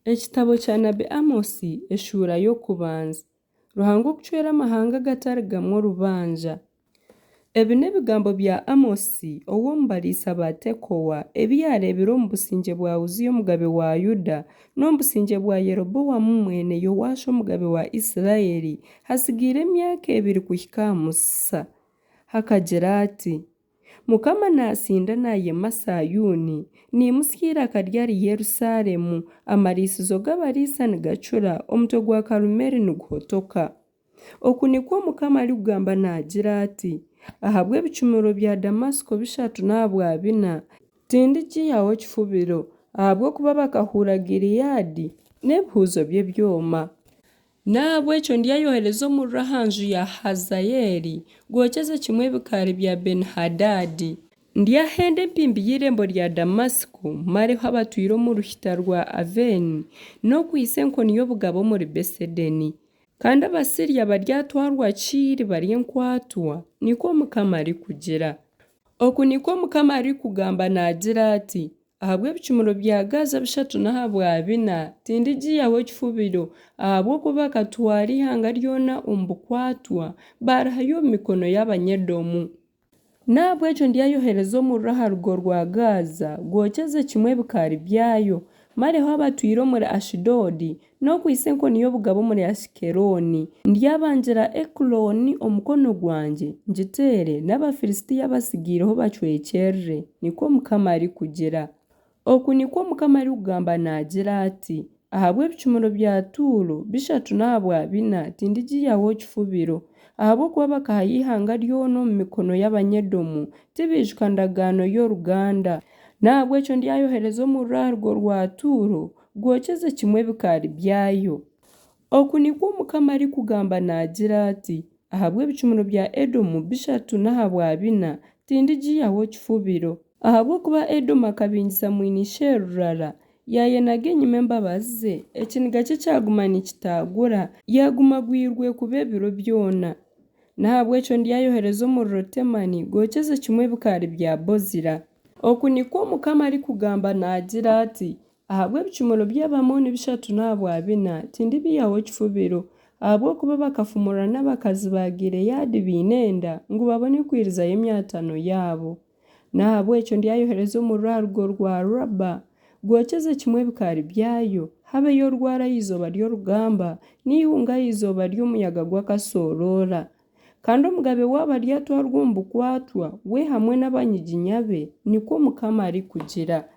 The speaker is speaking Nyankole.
Ekitabo kya nabi Amosi eshuura y'okubanza. Ruhanga okucwera amahanga agatari gamwe orubanja. Ebi n'ebigambo bya Amosi ow'omu bariisa ba Tekoa, ebi yaareebire omu busingye bwa Uziya omugabe wa Yuda, n'omu busingye bwa Yeroboamu mwene Yoashi omugabe wa Isiraeli, hatsigaire emyaka ebiri kuhika aha mutsitsa. Akagira ati, Mukama naatsinda naayema Saayuuni, naimutsya eiraka rye ahari Yerusaalemu, amariisizo g'abariisa nigacura, omutwe gwa Karumeeli niguhotoka. Oku nikwo Mukama arikugamba naagira ati, Ahabw'ebicumuro bya Damasiko bishatu n'ahabwa bina, tindigiihaho kifubiro, ahabw'okuba bakahuura Gileadi n'ebihuuzo by'ebyoma. N'ahabw'ekyo ndyayohereza omuriro aha nju ya Hazaeli, gwokyeze kimwe ebikaari bya Benihadadi. Ndyahenda empimbi y'eirembo rya Damasiko, mmareho abatwire omu ruhita rwa Aveni, n'okwitsa enkoni y'obugabe omuri Besedeni. Kandi Abasiria baryatwarwa Kiiri bari enkwatwa, nikwo Mukama arikugira. Oku nikwo Mukama arikugamba naagira ati, Ahabw'ebicumuro bya Gaaza bishatu n'ahabwa bina, tindigiihaho kifubiro, ahabw'okuba bakatwara eihanga ryona omu bukwatwa, baarihayo omu mikono y'Abanyaedomu. N'ahabw'ekyo ndyayohereza omuriro aha rugo rwa Gaaza, gwokyeze kimwe ebikaari byayo, mmareho abatwire omuri Ashidoodi, n'okwitsa enkoni y'obugabe omuri Ashikelooni. Ndyabangira Ekurooni omukono gwangye, ngiteere, n'Abafilistia abatsigaireho bacwekyerere, nikwo Mukama arikugira. Oku nikwo Mukama arikugamba naagira ati, Ahabw'ebicumuro bya Tuuro bishatu n'ahabwa bina tindigiihaho kifubiro, ahabw'okuba bakahayo eihanga ryona omu mikono y'Abanyaedomu, tibaijuka ndagaano y'oruganda. N'ahabw'ekyo ndyayohereza omuriro aha rugo rwa Tuuro, gwokyeze kimwe ebikaari byayo. Oku nikwo Mukama arikugamba naagira ati, Ahabw'ebicumuro bya Edomu bishatu n'ahabwa bina, tindigiihaho kifubiro. Ahabw'okuba Edomu akabingisa mwine ishe rurara, yaayenaga enyima embabazi ze, ekiniga kye kyaguma nikitaagura, yaaguma agwirwe kubi ebiro byona. N'ahabw'ekyo ndyayohereza omuriro Temani, gwokyeze kimwe ebikaari bya Bozira. Oku nikwo Mukama arikugamba naagira ati, Ahabw'ebicumuro by'Abaamoni bishatu n'ahabwa bina, tindibiihaho kifubiro, ahabw'okuba bakafumurana abakazi ba Gileadi baine enda, ngu babone kwirizayo emyatano yaabo. N'ahabw'ekyo ndyayohereza omuriro aha rugo rwa Raba, gwokyeze kimwe ebikaari byayo, habeyo orwari aha izooba ry'orugamba, n'eihunga aha izooba ry'omuyaga gw'akasooroora. Kandi omugabe waabo aryatwarwa omu bukwatwa, we hamwe n'abanyiginya be, nikwo Mukama arikugira.